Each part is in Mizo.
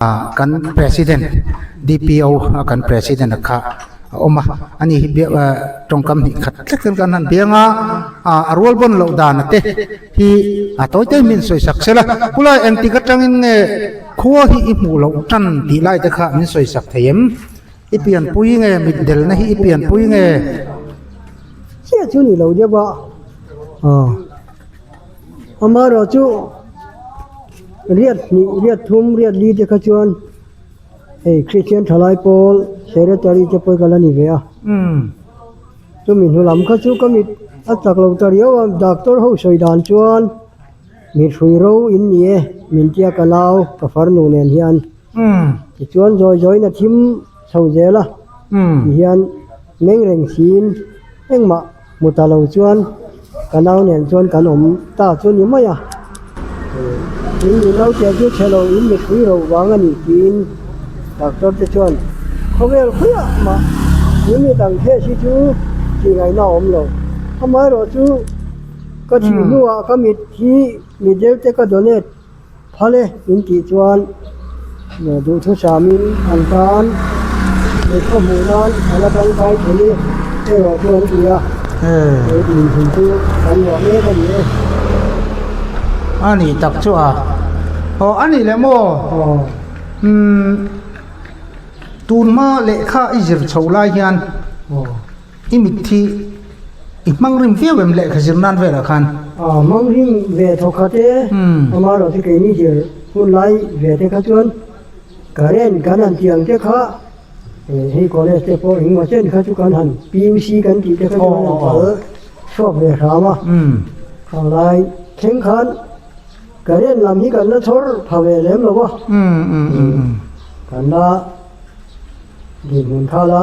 Kan president DPO a kan president a kha a awm a ani hi biak tawngkam hnih khat hlek hian kan han biang a a rual bawn loh dan a te hi a tawi te min sawi sak sela khulai engtik atangin nge khua hi i hmuh loh tan tih lai te kha min sawi sak thei em i pianpui nge mitdelna hi i pianpui nge. Chiah chu ni lo deuh a amaherawh chu. Riat hnih, riat thum, riat li te kha chuan hei Kristian thalai pawl secretary te pawh hi ka la ni ve a. Chumi hnu lam kha chu ka mit a chak lo ta riau a, doctor ho sawi dan chuan mit hrui ro in ni e min tia ka nau ka farnu nen hian. Tichuan zawi zawiin a thim chho zel a, tihian meng reng siin engmah Hmu ta lo chuan ka nau nen chuan kan awm ta chu ni mai a, in mi naute chu chhe lo in mi hrui ro vang a ni tiin doctor te chuan khawvel khawiah mah in mi dang case hi chu tih ngaihna a awm lo. Amaherawh chu ka thih hnuah ka mit hi mitdel te ka donate Phal e in tih chuan duhthusamin an tan lehkha hmuh nan a la tangkai thei e erawh chu an ti a, he inhmun chu kan luah mek a ni e. A nih tak chu a. Aw a nih leh maw? Aw. Umm tun hma lehkha i zir chho lai hian I mitthi i hmang rim viau em lehkha zir nan velah khan? A hmang rim ve thawk khat e, amaherawh chu keini zir hun lai ve te kha chuan current kan han tih ang te kha hei college te pawh engmaw chen kha chu kan han PUC kan tih te kha chuan an kal chhuak ve hram a, khang lai thleng khan current lam hi kan la chhawr pha ve lem lo a, kan la. Dinhmun kha la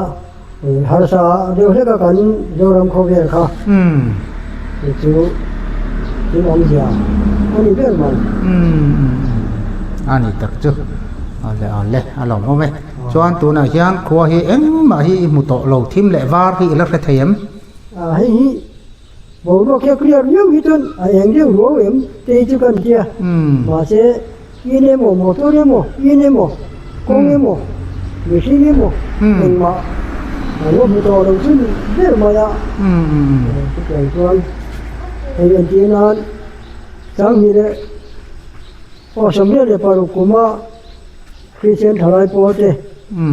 harsa deuh hlek a kan Zoram khawvel kha chu chu thil awmzia a ni ber mai. A ni tak chu ale ale a lawm awm e. Chuan tunah hian khua hi engmah hi i hmu tawh lo thim leh var hi i la hre thei em? A hei hi boruak hi a clear viau hi chuan a eng deuh ruau em te hi chu kan tia mahse In emaw, motor emaw, in emaw, kawng emaw, mihring emaw engmah an lo hmu tawh lo chu ni ber mai a. Chutiang chuan hei entir nan Sanghnih leh aw 26 kuma Kristian thalai pawl te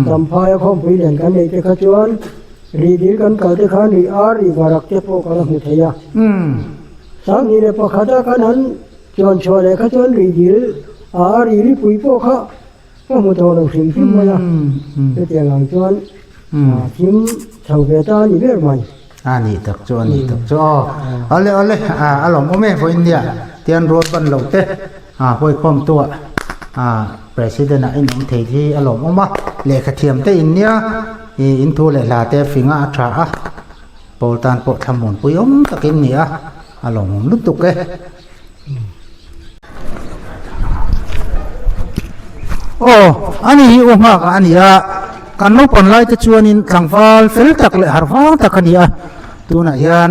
Champhaia khawmpui nen kan neih te kha chuan rih dil kan kal te khan rih ar rih varak te pawh kan la hmu thei a. 21 a kan han Chuan chhuah leh kha chuan rih dil a a ri ripui pawh kha ka hmu tawh lo hrim hrim mai a, chutiang ang chuan thim chho ve ta a ni ber mai. A nih tak chu a nih tak chu aw. Awle awle a lawmawm e vawiin nia tian rual ban lo te hawikhawm tuah president ah in awm thei hi a lawmawm a, lehkha thiam te in nia in thu leh hla te finga a tha a, pawl tan pawh thlamuanpui awm takin ni a. A lawmawm lutuk e. Aw, ani hi u nghak a ni a, kan naupang lai te chuanin tlangval fel tak leh harh vang tak a ni a, tunah hian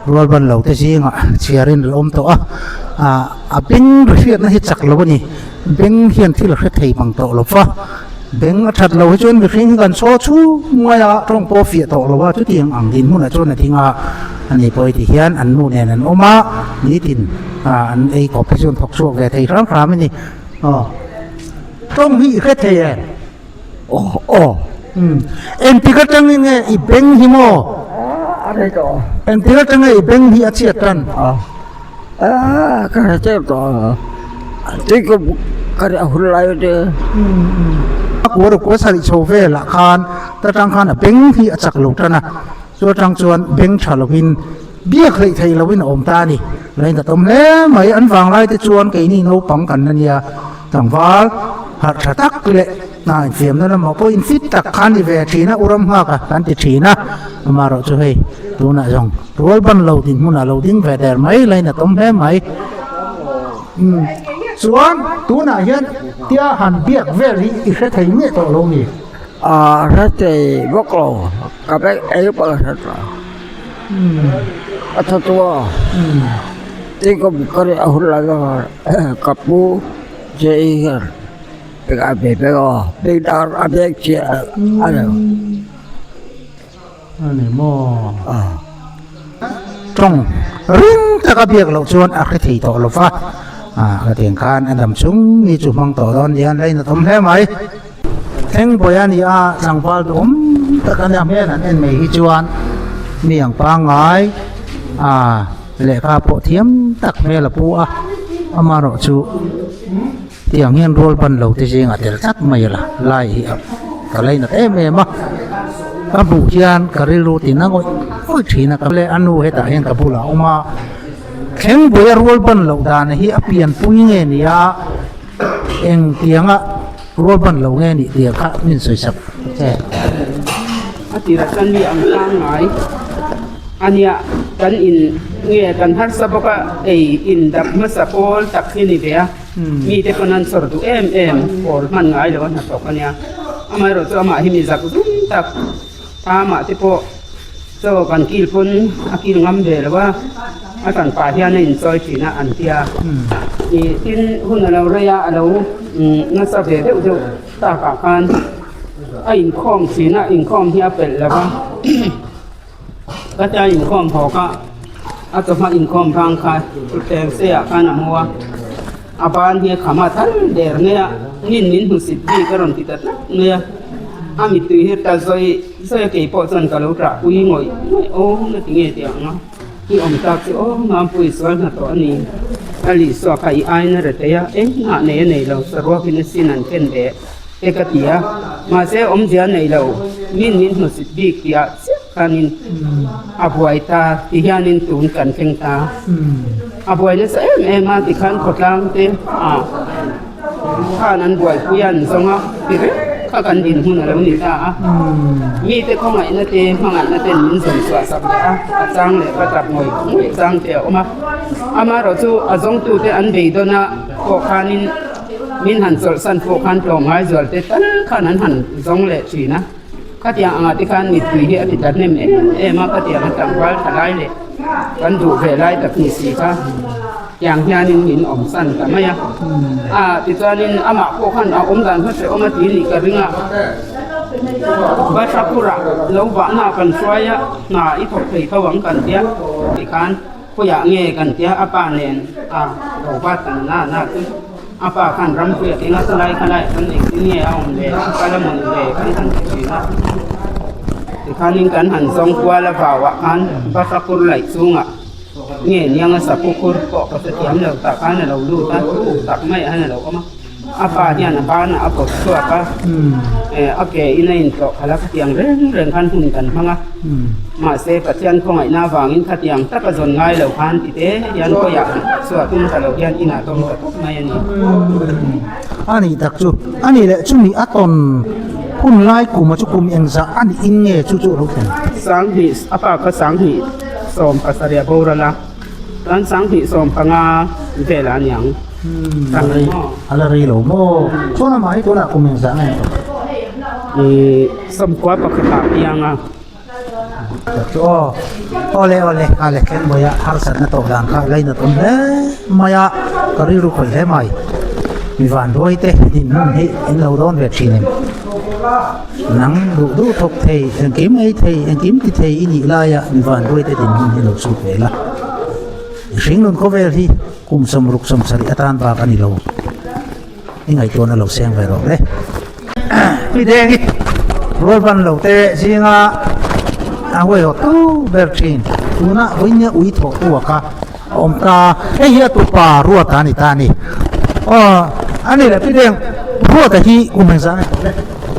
rual ban lo te zingah chhiarin a awm tawh a, ah a beng ri hriatna hi chak lo a ni, beng hian thil a hre thei mang tawh lo va, beng a that lo hi chuan mihring hi kan saw chhung mai a, tawng pawh a fiah tawh lo a, chutiang ang dinhmunah chuan a ding a. Ani pawh hi ti hian an nu nen an awm a, nitin ah an ei kawp hi chu an thawk chhuak ve thei hram hram a ni. Aw tawng hi i hre thei em? Aw aw. Umm engtik atangin nge i beng hi maw? A rei tawh. Engtik atanga i beng hi a chhiat tan? Aw a ka hre teuh tawh a tuikum ka reh hun lai te. Umm umm a kuar kuar sarih chho velah khan ta tang khan a beng hi a chak lo tan a. Chu atang chuan beng tha lovin biak hleih theih lohin a awm ta a ni. Lain a tawm hle mai. An vanglai te chuan keini naupang kan la nia, tlangval harh tha tak leh hna infiamna lamah pawh infit tak kha a ni ve thin a, u ram nghak a kan ti thin a. Amaherawh chu hei tunah zawng rual ban lo dinhmunah lo ding ve der mai, lain a tawm hle mai. Umm chuan tunah hian tia han biak vel hi i hre thei miah tawh lo ni. A hre thei bawk lo, ka bag ei pawh a hre ta. A tha chu a, tin ka bu ka reh a hun lai a ka pu JE hian. pe ka pe pe aw beng dar a beng chhia a ni. A ni maw? Tawng ring taka biak loh chuan a hre thei tawh lo va, ka tiang khan a dam chung mi chu hmang tawh dawn nia la inawtawm hle mai. Thleng bawi a ni a, tlangval duhawm tak a nia hmel han en mai hi chuan mi ang pangngai lehkha pawh thiam tak hmel a pu a, amaherawh chu. Tiang hian rual ban lo te zingah tel tlat mai la lai hi a ka lainat em em a, ka hmuh hian ka rilru tin a ngawih ngawih thin a, ka leh a nu hetah hian ka bulah a awm a, thleng buai a rual ban loh dan hi a pianpui nge ni a, eng tianga rual ban lo nge nih tih kha min sawi sak che. A tirah chuan mi ang pangngai a nia, kan in nge kan harsa bawk a, ei in dap hmasa pawl tak hi ni ve a. Mite pawn an chawr duh em em pawl hman ngai lo a hnathawk a nia. Amaherawh chu amah hi mi zak zum tak amah te pawh chaw kan kil pawn a kil ngam ve lo a, a tan pah hian a inchawi thin a an tia. Ih tin hun a lo rei a, a lo nasa ve deuh deuh takah khan a inkhawm thin a, inkhawm hi a pelh lo va. Ka tia inkhawm hawk a, a chawhma inkhawm vang kha thutthleng seiah khan a mu a, a ban hi a kham a thal der mai a, nin min hmusit bik a rawn ti ta tlat mai a, a mittui hi ta zawi zawi a keipawh chuan ka lo ṭah pui ngawih ngawih aw na ti nge tih ang a, i awm tak chu aw Mampui sual hna tawh a ni, a lihsuak kha i aina re thei a, engmah nei a nei lo, saruakin a sin an ken ve. Te ka ti a, mahse awmzia nei lo, min min hmusit bik tih ah chiah khanin a buai ta ti hianin tun kan thleng ta. A buai nasa em em a tikhan khawtlang te ah khan an buaipui a an zawng a ti reng kha kan dinhmun a lo ni ta a. Mite khawngaihna te hmangaihna ten min zawm chhuah sak leh a, a chang leh va tap ngawih ngawih chang te a awm a. Amaherawhchu chu a zawngtute an beidawn a pawh khanin Min han chawlhsan pawh khan tlawmngai zual te tal khan an han zawng leh thin a, khatiang angah te khan mittui hi a ti tla hnem em em a, khatiang a tlangval tha lai leh kan duh ve lai tak ni si kha tiang hianin min awmsan ta mai a, a tichuanin amah pawh khan a awm dan hmasa awm a ti nih ka ring a, Bathrakura lo vahna kan hruai a, hna i thawk thei tho ang kan tia tikhan. Khawiah nge kan tia a pa nen a lo va tan na na chu a pa khan rampuia eng a khawlai khalai chuan engtin nge a awm ve a kal a mawn ve kan han ti thin a tikhanin kan han zawng kual a vauah khan basa kur laih chungah nge niang a sapu kur pawh ka hrethiam lo tah khan a lo lut a thuk tak mai ah hian a lo awm a a pa hian a banah a pawt chhuak a a ke in a intlawh khalh a khatiang reng reng khan hun kan hmang a mahse Pathian khawngaihna avangin khatiang taka zawn ngai lo khan ti te hian khawiah chhuah tum ta lo hian inah tawm ta tawp mai a ni. A nih tak chu a nih leh chumi a tawn hun lai kum a chu kum engzah a nih in nge chu chu a lo thlen? Sanghnih a pa kha sanghnih sawm pasarih a boral a. Chuan 20 15 velah a niang. A la rei lo maw? Chuan amah hi tunah kum engzah nge tawh? Ih sawmkua pakhatah piang a. Chu aw, awle awle a le thleng mai a, harsatna tawh dan kha lainat awm hle mai a, ka rilru khawih hle mai. Mi vanduai te dinhmun hi in lo dawn ve thin em? Nang duh duh thawk thei, engkim ei thei, engkim ti thei i nih laia mi vanduai te dinhmun hi lo chhut ve la. Hringnun khawvel hi kum 60 70 atan bak a ni lo. I ngaihtuahna lo seng ve rawh le. Mi deng i rual ban lo te zinga a huaihawt tu ber thin. Tuna vawinia ui thawh tu a kha a awm ta. Hei hi a tupa Ruata a ni ta a ni. Aw a ni le pi deng Ruata hi kum engzah nge tawh le?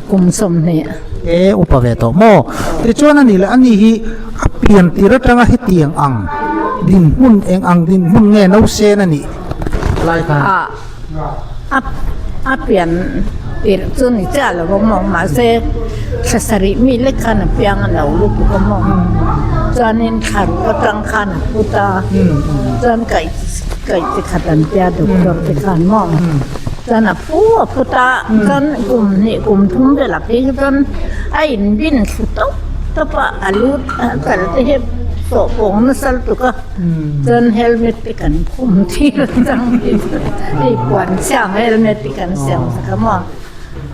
Kum 20. E upa ve tawh maw? Tichuan a ni le ani hi a pian tir atanga hetiang ang dinhmun eng ang dinhmun nge no sen a nih lai khan? A a pian tirh chu ni chiah lo a maw mahse thla sarih mi lek khan a piang a lo lutuk a maw chuanin thla ruk atang khan a put a chuan kaih kaih chi khat an tia doctor te khan maw chuan a phu a put a chuan kum hnih kum thum velah phei hi chuan a inbin thlu tawp tawp a a lut a kal te hi sawh pawng nasa lutuk a. Chuan helmet te kan khum thil chang hi hei puan chhiang helmet te kan siam sak a maw.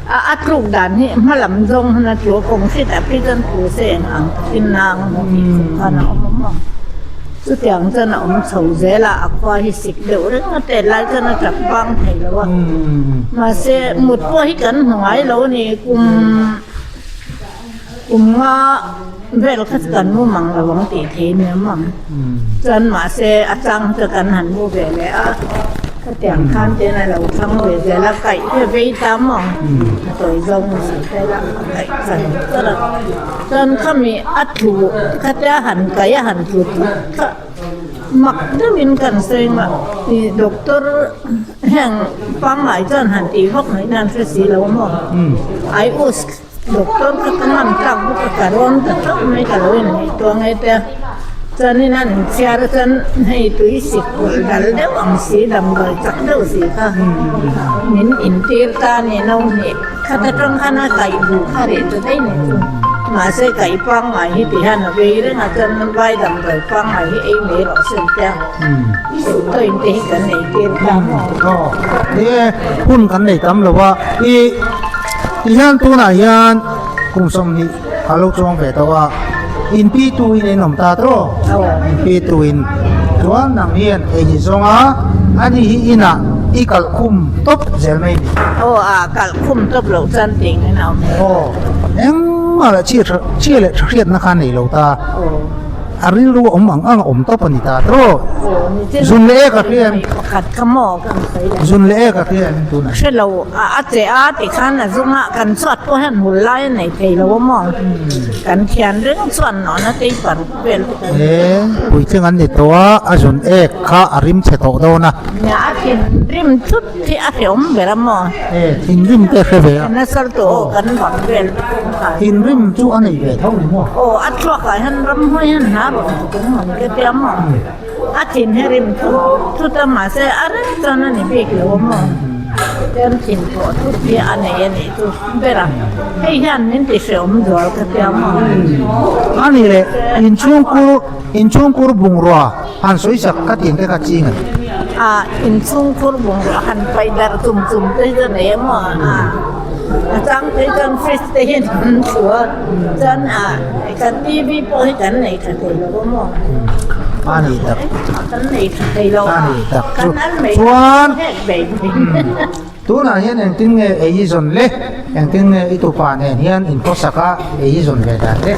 A a tluk dan hi hma lam zawng han a tlu a kawng hriat ah phei chuan tlu se eng ang takin nang a hmu tih khawp khan a awm awm ang. Chutiang chuan a awm chho zel a, a khua hi sik deuh reng a tet lai chuan a tap vang thei lo a. Mahse mut pawh hi kan hmu ngai lo a ni kum kum nga vel kha chu kan mu mang lo ang tih thei ni awm ang. Chuan mahse a chang chu kan han mu ve leh a, khatiang khan ten a lo thlang ve zel a, kaih hi a vei ta maw ang, a tawi zawng ni si vel a, a kaih char char a. Chuan khami a tlu khatia han kaih a han tlu tlut kha mak deuhin kan sawi ang a, ih doctor heng pangngai chuan han tih vak mai nan hre si lo maw, Aius. Doctor kha ka ngam tlak bawk a, ka rawn ta hlauh mai ka lo inneih tuang e te. Chuanin an inchhiar a chuan hei tui sik pawlh dal deuh ang si, damdawi chak deuh si kha min intir ta a ni no hnih. Khat atang khan a kaih duh kha reh ta daih ni chu. Mahse kaih pangngai hi ti hian a vei reng a, chuan vai damdawi pangngai hi ei mai rawh se an tia. Tawin te hi kan nei tir ta maw? Aw, ni e, hun kan nei tam lo a, i. Tihian tunah hian kum 20 a lo chuang ve tawh a, inpi tuin a inawm ta tawh, inpi tuin chuan nang hian ei hi zawng a, ani hi inah i kalh khum tawp zel mai a ni. Aw a kalh khum tawp loh chuan ting in a awm lo. Aw, engmah leh chhia leh tha hriatna kha a nei lo ta. A rilru awm ang ang a awm tawp a ni ta tawh. Zun leh ek a hria em? Pakhat kha maw kan sawi leh. Zun leh ek a hria em tunah? Hre lo, a che a ti khan a zung a, kan chhuat pawh hian hul lai a nei thei lo a maw? Kan thian reng chuan nawhna tei paruk vel te kan. E, puitling an ni tawh a, a zun ek kha a rim chhe tawh dawn a. Nia, a thinrim thut hi a hreawm ber a maw? E, thinrim te a hre ve a. Nasal tawh aw kan bang vel te pawh kha. Thinrim chu a nei ve tho ni maw? Aw, a thluakah hian ramhuai hian hna rawn ti tum ang ka tia maw? A thin hi rim thut thut a, mahse a reng chuan a ni bik lo a maw? Chuan thin pawh thut hi a nei a nih chu ber a, hei hian min ti hreawm zual ka tia maw? A ni leh, inchhungkur inchhungkur bungrua han sawi sak ka tih ang te kha ching a ni. A, inchhungkur bungrua han paih darh chum chum te hi chu a nei a maw? A, a chang phei chuan fridge te hi an thu a. Chuan a kan TV pawh hi kan nei tha thei lo a maw? A ni tak. Kan nei tha thei lo a. A ni tak chu. Kan al mai Chuan hek bei mai. Tunah hian engtin nge ei i zawn le? Engtin nge i tupa nen hian in khawsak a ei i zawn ve dan le?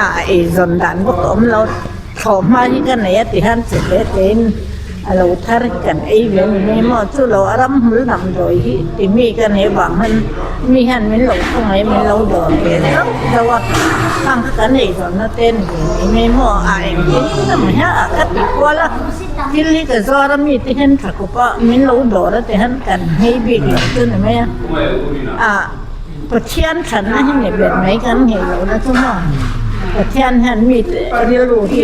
A ei zawn dan bawk a awm lo. Thlawh hma hi ka nei a ti hian che hle tein a lo thar hi kan ei ve ni mai maw? Chu lo a ram hmul damdawi hi ti mi ka nei vang hian mi hian min lo khawngaih min lo dawr ve zauh zauh a, khang kha kan ei zawnna te ni ve mai mai maw? A engtin emaw hian a ka ti kual a, thil hi ka zuar a mi te hian tha khawp a min lo dawr a ti hian kan nghei bik lo chu ni mai a, a. Pathian thatna hi ni ber mai kan nghei loh na chu maw? Pathian hian mite rilru hi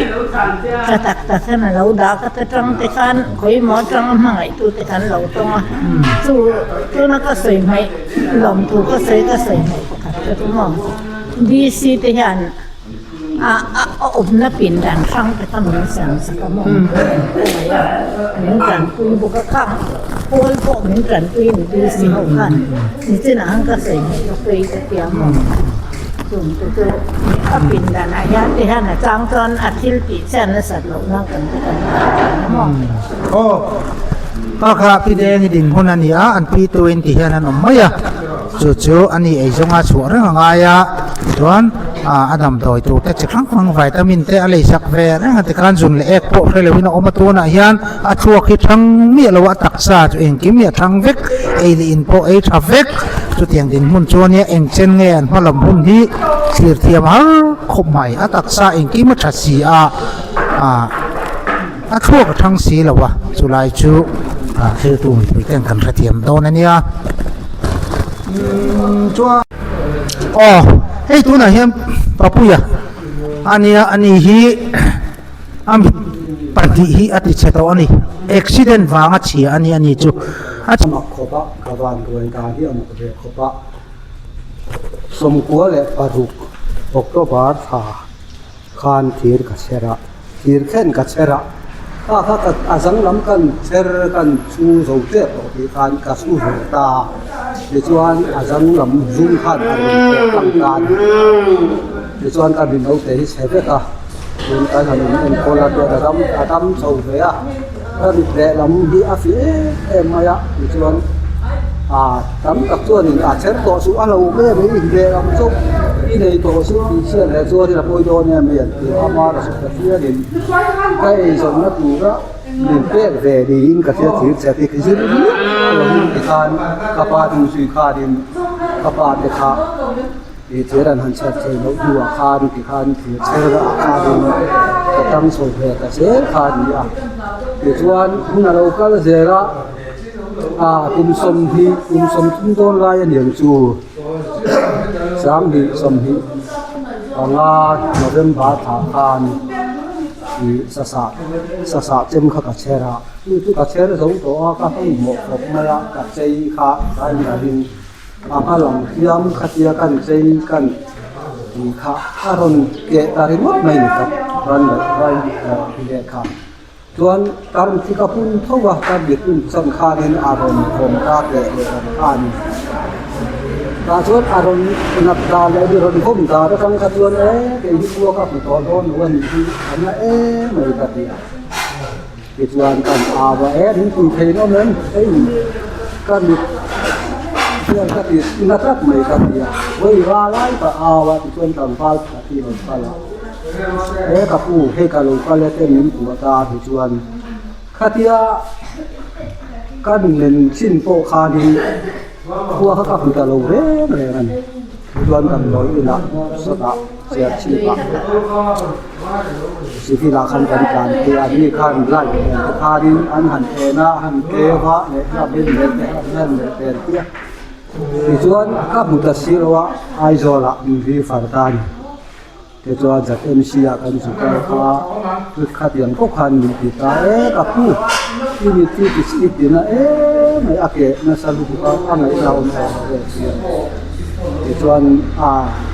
tha tak tak hian a lo dah ka ta tang te khan khawimaw atanga hmangaihtu te kan lo tawng a, chu tuna ka sawi hmaih lawmthu ka sawi ka sawi hmaih pakhat kha chu maw? DC te hian A awmna pindan hrang te kha min siam sak a maw? Min tanpui bawk a khang pawl pawh min tanpui in DC ho khan nichinah khan ka sawi hmeh ka pawi ka tia maw? Chung te chu a pindan ah hian ti hian a chang chuan a thil tih chian nasat loh nan kan ti kan dah thin a maw? Aw, pa kha pi deng i dinhmun a ni a, an pi tuin ti hian an awm mai a. Chu chu a ni ei zawnga chhuah reng a ngai a, chuan a damdawi tur te chi hrang hrang vitamin te a lei sak ve reng a tikhan zun leh ek pawh hre loin a awm a tunah hian a thluak hi thang miah lo a taksa chu engkim hi a thang vek ei leh in pawh ei tha vek chutiang dinhmun chu ania eng chen nge an hma lam hun hi thlir thiam har khawp mai a taksa engkim a tha si a a thluak a thang si lo a chulai chu thiltu mipui ten kan hrethiam dawn a nia umm chuan aw hei tunah hian papuia a nia ani hi a mit pahnih hi a ti chhe tawh a ni accident vanga chhia a ni ani chu a mak khawp a ka van ruai dan hi a mak ve khawp a 96 October thla Khan thir ka chher a, thir khen ka chher a, kha kha ka a zang lam kan chher kan chu zo tep tawh tih khan ka su ve ta. Tichuan a zang lam zum khan a rawn thawh tlang ta a ni. Tichuan ka mi naute hi chhe vek a, tun kan han in enkawl a chuan a dam a dam chho ve a, ka mit lehlam hi a fih em em mai a, tichuan ah tam tak chuanin a cher tawh suh a lo awm em mai in lehlam chu i nei tawh suh tih chhiat leh chuanin a pawi dawn em mai an ti a, ama ka suh Pathianin ka eizawnna tura Min pek ve niin ka hria thir che ti zir miah lovin tikhan ka pa dung zui khanin ka pa te kha ih thir an han chher thei loh hnuah khan tikhan thir chher ah khanin ka tang chho ve ta zel kha a ni a. Tichuan hun a lo kal zel a, ah kum sawmhnih kum sawmthum dawn lai a niang chu sanghnih sawmhnih panga November thla khan ih sasa Sasa chem kha ka chher a, chu chu ka chher zo tawh a, ka hmanhmawh khawp mai a, ka chei kha tlai mialin a hma lam hiam khatia kan chei kan tih kha a rawn keh ta ringawt mai ni tak ran leh rai leh kha chuan term khi ka pun tho a, ka mit un chan khanin a rawn vawm ta keh leh rawn kha a ni. Tah chuan a rawn nat dan leh mi rawn vawm dan atang kha chuan e kei hi khua ka hmu tawh dawn lo a nih hi a na em mai ka ti a. Tichuan kan au a e min pui thei nawm em hei ka mit hian ka ti na tlat mai ka ti a. Vawi ra lai ka au a tichuan tlangval pakhat hi rawn kal a e ka pu hei ka lo kal e te min kuah ta tichuan Khatia ka nen chin pawh khanin khua kha ka hmu ta lo reng reng a ni. Chuan kan lawi inah sawtah Serchhip ah civil ah khan kan tlan phei a, mi khan light nen te khanin an han en a, han keu a, lehlam in leh te han en leh vel chiah. Tichuan ka hmu ta si lo a, Aizawl ah min ri far ta a ni. Tichuan ZMC ah kan zu kal kha tut khatiang bawk khan min ti ta e ka pu i mit hi ti i ti na em mai a keh nasa lutuk a a ngaihna awm tawh lo ve si a tichuan a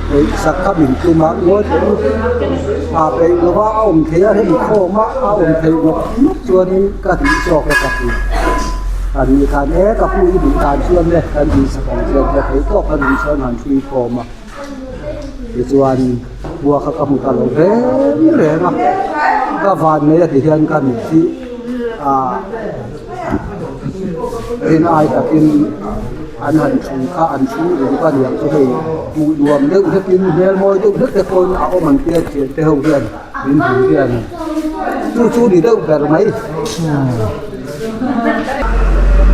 peih sak kha min tum a ngawi teh u a peih lova a awm thei a hemi khawm a a awm theih nawk nawk chuanin ka tih zawk e ka ti a ni khan e ka pu i duh dan chuan le kan tih sak ang che tia theih tawk khan min chuan han hlui khawm a. Tichuan khua kha ka hmu ta lo reng reng a, ka van mai a ti hian ka mit hi ah rin ai takin an han thu kha an thu duh ka niang chu hei hmuh nuam deuh hlekin hmel mawi deuh hlek te pawn a awm ang tia thian te ho hian min hmu hian chu chu ni deuh ber mai.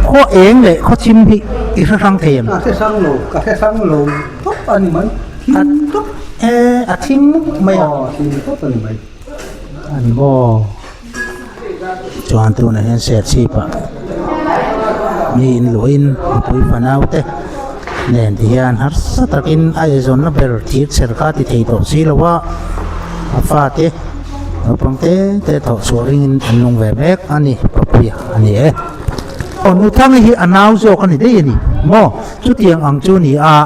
Khaw eng leh khaw thim hi i hre hrang thei em? Ka hre hrang lo, ka hre hrang lo tawp a ni mai, thim tawp. E, a thim mai a. Aw, thim tawp a ni mai. A ni maw? Chuan tunah hian Serchhip ah mi in luahin mipui fanau te nen ti hian harsa takin a eizawnna ber thir chher kha ti thei tawh si lo a, a fate Naupang te te thawh chhuah ringin an nung ve mek a ni, Papuia a ni e. Aw Nuthangi hi a nau zawk a ni daih a ni maw? Chutiang ang chu ni a,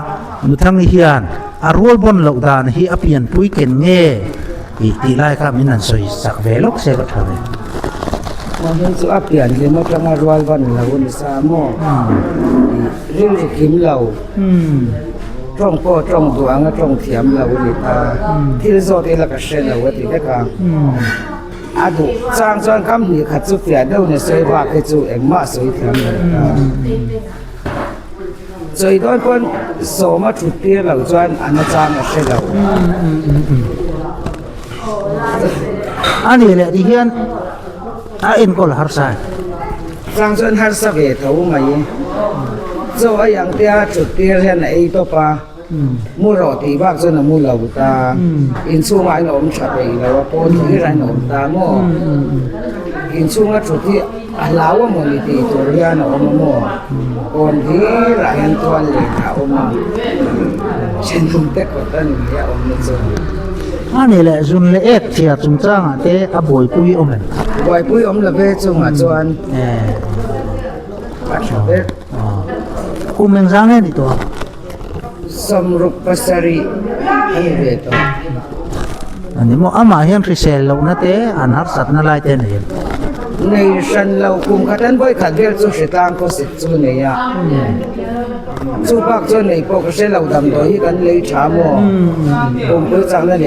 Nuthangi hian a rual bawn loh dan hi a pianpui ken nge tih tih lai kha min han sawi chak ve lawk se va tha ve. Aw hei chu a pian hlim atanga rual ban lo a ni sa maw? Rilru kim lo. Tawng pawh tawng duh anga tawng thiam lo a ni ta. Thil zawt ila ka hre lo a ti vek a. A duh chang chuan kam hnih khat chu fiah deuh ni sawi bak hi chu engmah sawi thiam lo ta. Sawi dawn pawn sawma thut tir lo chuan a na chang a hre lo. A nih leh ti hian a enkawl harsa e. Chang chuan harsa ve tho mai. Chaw a yang tia thut tir hian a ei tawp a, mu rawh tih bak chuan a mu lo ta. Inchhungah in awm tha peih lo a, pawn thlir a in awm ta maw? Inchhunga thut hi a hlau a mawni tih tur hian a awm a maw? Pawn thirah hian tual leh a awm a, thenawm te kawt a ni mai a awmna chu. A ni leh zun leh ek chhiar chungchangah te a buaipui awm em? Buaipui awm lo ve chungah chuan a tha vek. Kum engzang nge ni tawh a? 67 a ni ve tawh. A ni maw? Amah hian hrisel lohna te an harsatna lai te a nei em? Nei hran lo kum khat an vawi khat vel chu hritlang khawsik chu nei a. Chu bak chuan nei pawh ka hre lo damdawi hi kan lei tha maw? Pumpui chakna nei.